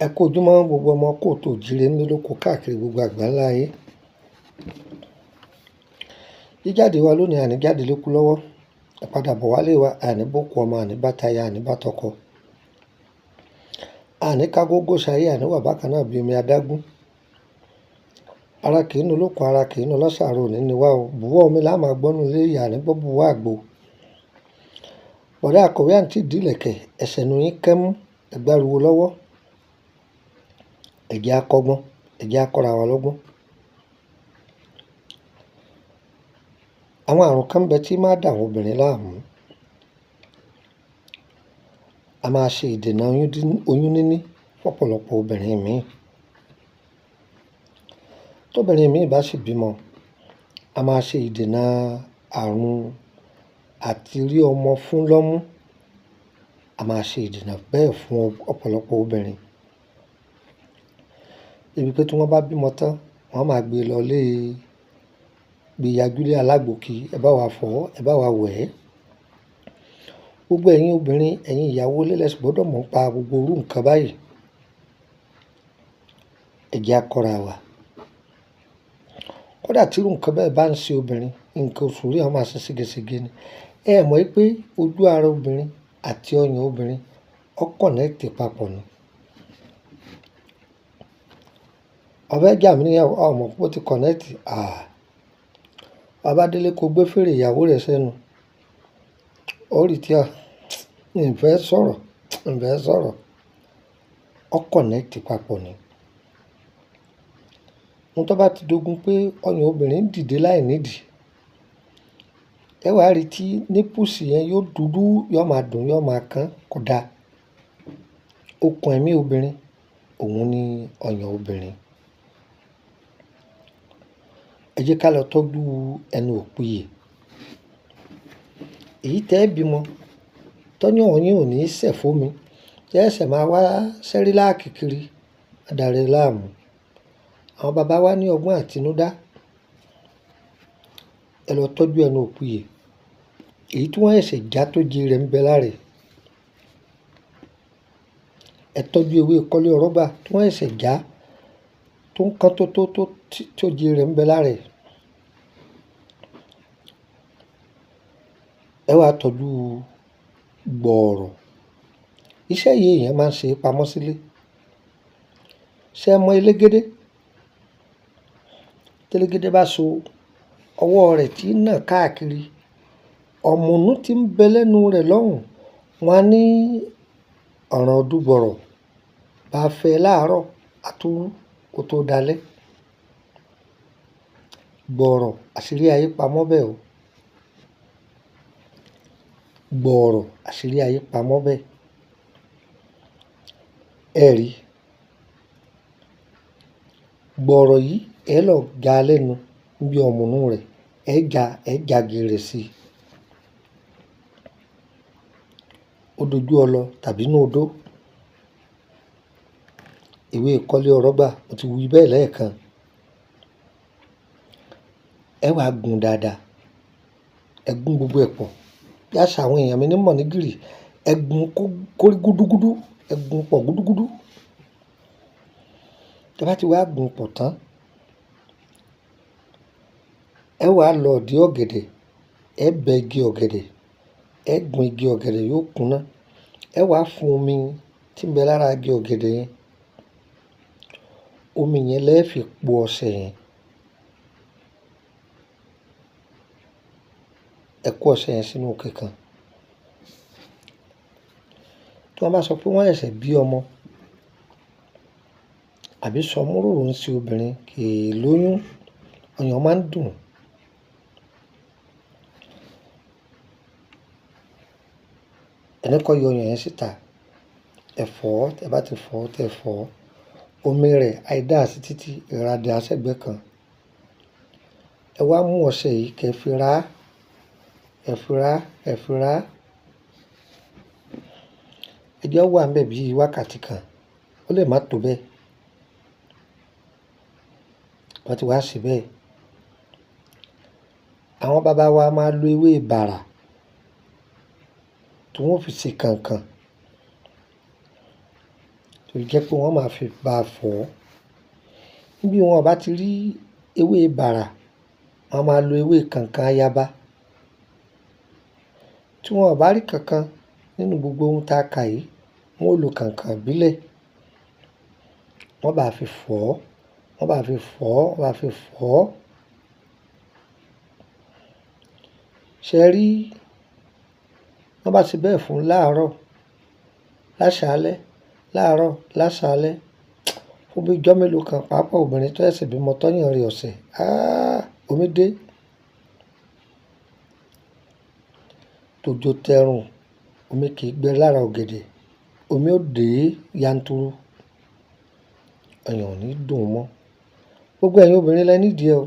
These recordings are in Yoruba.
Ẹ kú ojúmọ́ gbogbo ọmọ kóòtù òjìrè nílé lóko káàkiri gbogbo àgbáńlá ayé. Jíjáde wa lónìí àní jáde lékú lọ́wọ́. Ìpadàbọ̀ wálé wa àní bókú ọmọ àní bá taya àní bá tọkọ. Àní ká gógó ṣayé àní wà bákan náà bí omi adágún. Ara kì í nu lóko ara kì í nu lọ́sàrò òní ni wá o. Bùwọ́ omi là máa gbọ́nú ilé ìyá àní gbọ́ bùwọ́ àgbo. Bọ̀dá akọ̀wé àǹtí ìdílẹ̀kẹ̀ ẹsẹ̀ nu yín kẹ́mú ẹgbàruwo lọ́wọ́. Ẹ jẹ́ á kọ́gbọ́n, ẹ jẹ́ á kọ́ra wa lọ́gbọ́n. Àwọn àrùn kan ń bẹ tí máa dà àwọn obìnrin láàmú. A máa ṣe ìdènà oyún níní fọ́pọ̀lọpọ̀ obìnrin míì. Tóbìnrin míì bá sì bímọ, a máa ṣe ìdènà àrùn àti rí ọmọ fún lọ́mú. A máa ṣe ìdènà bẹ́ẹ̀ fún ọ̀pọ̀lọpọ̀ obìnrin. Débi pé tí wọ́n bá bímọ tán, wọ́n á máa gbé lọ ilé gbéyàjúlé alágbo kí ẹ bá wa fọ̀ ọ́, ẹ bá wa wẹ̀ ẹ́. Gbogbo ẹ̀yin obìnrin, ẹ̀yin ìyàwó ilé lẹ sì gbọ́dọ̀ mọ̀ nípa gbogbo irú nǹkan báyìí. Ẹ jẹ́ á kọ́ra wa. Kódà tí irú nǹkan bẹ́ẹ̀ bá ń ṣe obìnrin, nǹkan oṣù rí ó máa ṣe ségesège ni. Ẹ mọ̀ wípé ojú ara obìnrin àti ọyàn obìnrin ó connect papọ̀ ni. Ó fẹ́ jà mí níyàwó, ó mọ̀ pé ó ti connect. Àà! Bá délé kó gbé fèrè ìyàwó rẹ sẹ́nu. Ó rí tí a, n fẹ́ sọ̀rọ̀, n fẹ́ sọ̀rọ̀. Ó connect papọ̀ ni. Ohun tó bá ti dogun pé ọyàn obìnrin ń dìde láìnídìí, ẹ wá rí tí nipples yẹn yóò dúdú, yóò máa dùn, yóò máa kán, kò da. Okùn ẹ̀mí obìnrin, òun ni ọyàn obìnrin. Ẹ jẹ́ ká lọ tọ́jú ẹnu òpìyè. Èyí tẹ́ ẹ bímọ, tọ́yàn yín ò ní sẹ̀ fún mi. Tẹ́ ẹ ṣẹ̀ máa wá sẹ́rílàkì kiri, má dàrẹ láàmú. Àwọn bàbá wa ní ọgbọ́n àtinúdá. Ẹ lọ tọ́jú ẹnu òpìyè. Èyí tí wọ́n ṣẹ̀ṣẹ̀ já tó jí rẹ̀ ń bẹ lára ẹ̀. Ẹ tọ́jú ewé kọ́lé ọ̀rọ̀gbà tí wọ́n ṣẹ̀ṣẹ̀ já tó ń kan tó tó tó tó jí rẹ̀ ń bẹ lára ẹ̀. Ẹ wá tọ́jú gbọ̀ọ̀rọ̀. Iṣẹ́ yìí èèyàn máa ń ṣe pamọ́ sílé. Ṣé ẹ mọ elégédé? Tí elégédé bá so, ọwọ́ rẹ̀ tí ń nà káàkiri, ọ̀mùnú tí ń bẹ lẹ́nu rẹ̀ lọ́hùn, wọ́n á ní ọ̀ràn ọdúgbọ̀rọ̀. Bá fẹ́ láàárọ̀, a tó kó tó dalẹ́. Gbọ̀ọ̀rọ̀ àṣírí ayé pamọ́ bẹ́ẹ̀ o. Gbọ̀ọ̀rọ̀ àṣírí ayé pamọ́ bẹ́ẹ̀. Ẹ rí. Gbọ̀ọ̀rọ̀ yìí ẹ lọ ga lẹ́nu níbi ọ̀mùnú rẹ̀, ẹ já gé rẹ̀ sí i. Ó dojú ọlọ tàbí inú odó. Ewé kọ́lé ọ̀rọ̀gbà, mo ti wí bẹ́ẹ̀ lẹ́ẹ̀kan. Ẹ wá gún dáadáa. Ẹ gún gbogbo ẹ̀ pọ̀. Bí àṣà àwọn èèyàn mi ní mọ̀ ní gìrì, ẹ gún kó rí gúdúgúdú, ẹ gún pọ̀ gúdúgúdú. Tí ẹ bá ti wá gún pọ̀ tán, ẹ wá lọ ìdí ọ̀gẹ̀dẹ̀, ẹ bẹ igi ọ̀gẹ̀dẹ̀, ẹ gún igi ọ̀gẹ̀dẹ̀ yóò kúnná. Ẹ wá fún omi tí ń bẹ lára igi ọ̀gẹ̀dẹ̀ yẹn. Omi yẹn lẹ fi po ọṣẹ yẹn. Ẹ kó ọṣẹ yẹn sínú ike kan. Tí wọ́n bá sọ pé wọ́n ṣẹ̀ṣẹ̀ bí ọmọ àbí sọmúròrò ń ṣe obìnrin kì í lóyún, ọyàn máa ń dùn. Ẹni kọ́ yọ ọyàn yẹn síta. Ẹ fọ̀ ọ́, tí ẹ bá ti fọ̀ ọ́, tí ẹ fọ̀ ọ́, omi rẹ̀ àìda sí títí ìradà sẹ́gbẹ́ kan. Ẹ wá mú ọṣẹ yìí kí ẹ fi rá, ẹ fi rá, ẹ fi rá. Ẹ jẹ́ ó wà níbẹ̀ bí wákàtí kan. Ó lè má tó bẹ́ẹ̀. Wọ́n ti wá ṣe bẹ́ẹ̀. Àwọn bàbá wa máa lo ewé bàrà tí wọ́n fi ṣe kànkàn. Tó jẹ́ pé wọ́n máa fi bá a fọ̀ ọ́. Níbi wọn bá ti rí ewé bàrà, wọ́n máa lo ewé kànkàn ayaba. Tí wọn ò bá rí kankan nínú gbogbo ohun tá a kà yìí, wọ́n ó lo kànkàn ìbílẹ̀. Wọ́n bá fi fọ̀ ọ́, wọ́n bá fi fọ̀ ọ́, wọ́n bá fi fọ̀ ọ́. Ṣé ẹ rí? Wọ́n bá ti bẹ́ẹ̀ fún un láàárọ̀, lásàálẹ́, láàárọ̀, lásàálẹ́. Fún bí ijọ́ mélòó kan, pàápàá obìnrin tó ṣẹ̀ṣẹ̀ bímọ tọ́yàn rẹ̀ ọ̀sẹ̀. Ah! Omi dé. Tòjò tẹrùn, omi kì í gbẹ lára ọ̀gẹ̀dẹ̀. Omi ó dé yanturu. Ọyàn ò ní dùn mọ́. Gbogbo ẹ̀yin obìnrin lẹ nídìí ẹ o.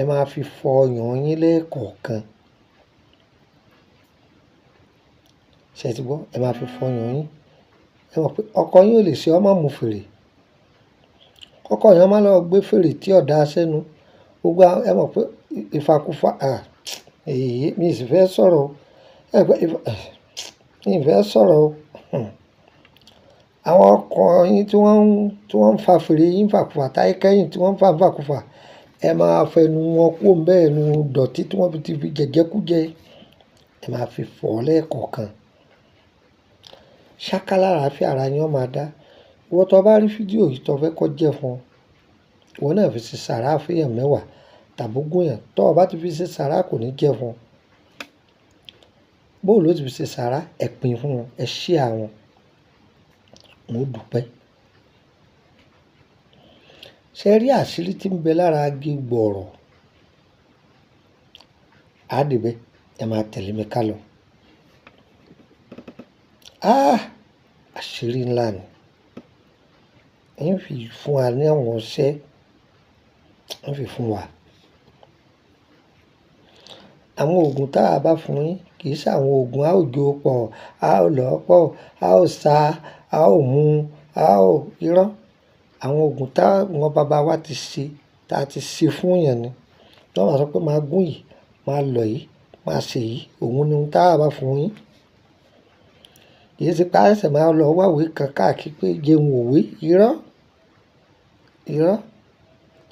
Ẹ máa fi fọ ọyàn yín lẹ́ẹ̀kọ̀ọ̀kan. Ṣé ẹ ti gbọ́? Ẹ máa fi fọ ọyàn yín. Ẹ mọ̀ pé ọkọ yín ò lè ṣe ọ́ má mú fèrè. Kọ́kọ́ èèyàn máa lọ gbé fèrè tí ọ̀dà sẹ́nu. Gbogbo ẹ mọ̀ pé ìfàkúfà, à, èyí mi sì fẹ́ sọ̀rọ̀ o. Ẹ pé ìfà, mi ò fẹ́ sọ̀rọ̀ o. Àwọn ọkọ yín tí wọ́n ń fa fèrè yín fàkúfà táyé kẹ́yìn tí wọ́n ń fa fàkúfà, ẹ máa fẹnu wọn kó ń bẹ́ẹ̀ nu dọ̀tí tí wọ́n ti fi jẹ̀jẹ̀kújẹ. Ẹ máa fi fọ̀ ọ́ lẹ́ẹ̀kọ̀ọ̀kan. Ṣáká lára fi ara yín ó máa dá. Ìwọ tó bá rí fídíò yìí tó fẹ́ kó jẹ́ fún ọ, ìwọ náà fi ṣe sàrà fún èèyàn mẹ́wàá tàbí ogún èèyàn. Tó o bá ti fi ṣe sàrà kò ní jẹ́ fún ọ. Bó ló ti fi ṣe sàrà, ẹ pín fún wọn, ẹ share wọn. Wọn ó dúpẹ́. Ṣé ẹ rí àṣírí tí ń bẹ lára igi gbọ̀ọ̀rọ̀? A dé bẹ́, ẹ máa tẹ̀lé mi ká lọ. Ah! Àṣírí ńlá ni. Ń fi fún wa ní àwọn ọṣẹ. Ń fi fún wa. Àwọn òògùn tá a bá fún yín kì í ṣe àwọn òògùn a ó jó pọ̀, a ó lọ́ pọ̀, a ó sa, a ó mú, a ó irọ́. Àwọn òògùn tá àwọn bàbá wa ti ṣe, tá a ti ṣe fún èèyàn ni. Tí wọ́n bá sọ pé máa gún yìí, máa lọ yìí, máa ṣe yìí, òun ni ohun tá a bá fún yín. Kì í ṣe pé àìsàn máa lọ wá ìwé kan káàkiri pé jẹun òwe, irọ́, irọ́,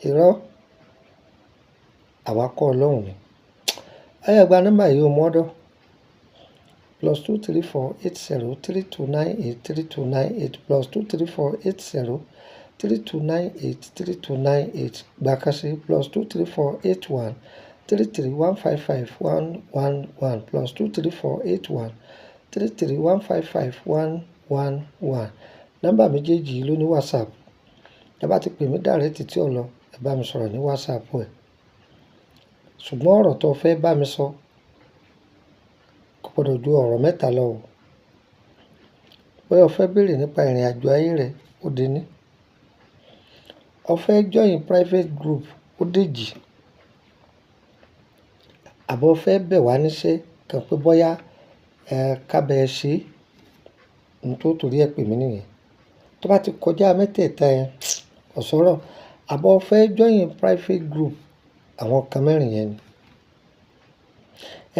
irọ́. Àwa kọ́ Ọlọ́run ni. Ẹ yá gba nọ́mbà yìí o mọ́dọ̀. +234 80 3298 3298 +234 80 3298 3298. Gbà kan sí +234 81 33 155 111 +234 81 33 155 111. Nọ́mbà méjèèjì yìí ló ní WhatsApp. Ẹ bá ti pè mí direct tí ò lọ, ẹ bá mi sọ̀rọ̀ ní WhatsApp ẹ. Ṣùgbọ́n ọ̀rọ̀ tó fẹ́ bá mi sọ kò gbọdọ̀ ju ọ̀rọ̀ mẹ́ta lọ o. Bóyá o fẹ́ béèrè nípa ìrìnàjò ayé rẹ, ó di ní. O fẹ́ join private group, ó dèjì. Àbọ̀ o fẹ́ bẹ̀ wá níṣẹ́ kan pé bóyá ẹ ká bẹ ẹ ṣe, ohun tó torí ẹ pè mí nìyẹn. Tó bá ti kọjá mẹ́tẹ̀ẹ̀ta yẹn, kò sọ̀rọ̀. Àbọ̀ o fẹ́ join private group, àwọn kan mẹ́rin yẹn ni.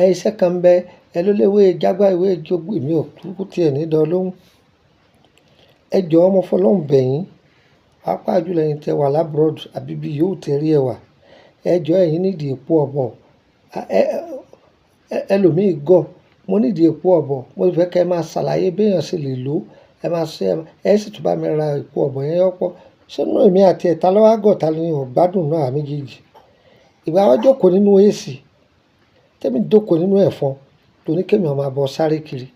Ẹ iṣẹ́ kan ń bẹ, ẹ ló léwé jágbá ìwé jogbo èmi ò kúkú tí ẹ ní dán lóhùn. Ẹ jọ̀ọ́ mo fọlọ́run bẹ̀ yín. Pàápàá jùlọ ẹ̀yin tẹ wà labroad àbí bí yóò tẹ rí ẹ wà. Ẹ jọ̀ọ́ ẹ̀yin nídìí epo ọ̀bọ̀. Ẹlòmíì gọ̀. Mo nídìí epo ọ̀bọ̀. Mo fẹ́ kí ẹ máa ṣàlàyé bí èèyàn ṣe lè lò ó. Ẹ máa ṣe, ẹ sì tún bá mi ra epo ọ̀bọ̀ yẹn yọ́pọ̀. Ṣé inú èmi àti ẹ̀ ta ló wá gọ̀ ta ni ò gbádùn náà méjèèjì? Ìgbà wọ́n jókòó nínú AC, tẹ́mi jókòó nínú ẹ̀fọn, torí kí èmi ó máa bọ́ sáré kiri.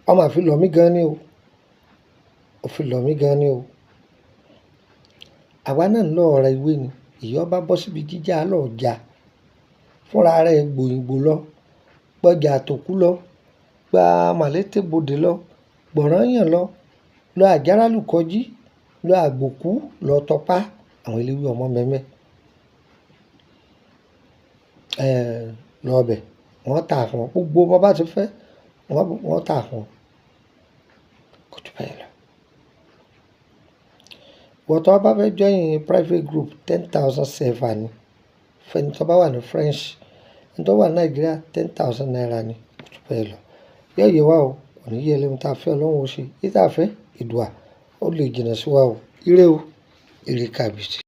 Ó máa fi lọ̀ mí gan ni o. Ó fi lọ̀ mí gan ni o. Àwa náà ń lọ ọ̀rẹ́ ìwé ni. Ìyá bá bọ́ síbi jíjà lọ jà. Fúnra rẹ̀ gbòyìngbò lọ. Gbọ́jà àtòkú lọ. Gba màlété bodè lọ. Gbọ̀rányàn lọ. Lọ àjáràlú kọjí. Lọ àgbòkú lọ tọpa. Àwọn eléwé ọmọ mẹ́mẹ́. Lọ bẹ̀. Wọ́n tà fún ọ. Gbogbo bó bá ti fẹ́, wọ́n tà fún ọ. Kò ju bẹ́ẹ̀ lọ. Ìwọ tó bá fẹ́ join private group, 10,000 CFA ni. Fún ẹni tó bá wà ní French, ẹni tó wà ní Nàìjíríà, 10,000 naira ni. Kò ju bẹ́ẹ̀ lọ. Yóò yé wa o. Kò ní yẹ lẹ́nu tá a fẹ́ Ọlọ́run ó ṣe. Èyí tá a fẹ́, Èdùà ó lè jìnnà sí wa o. Ire o, ire kàbìtì.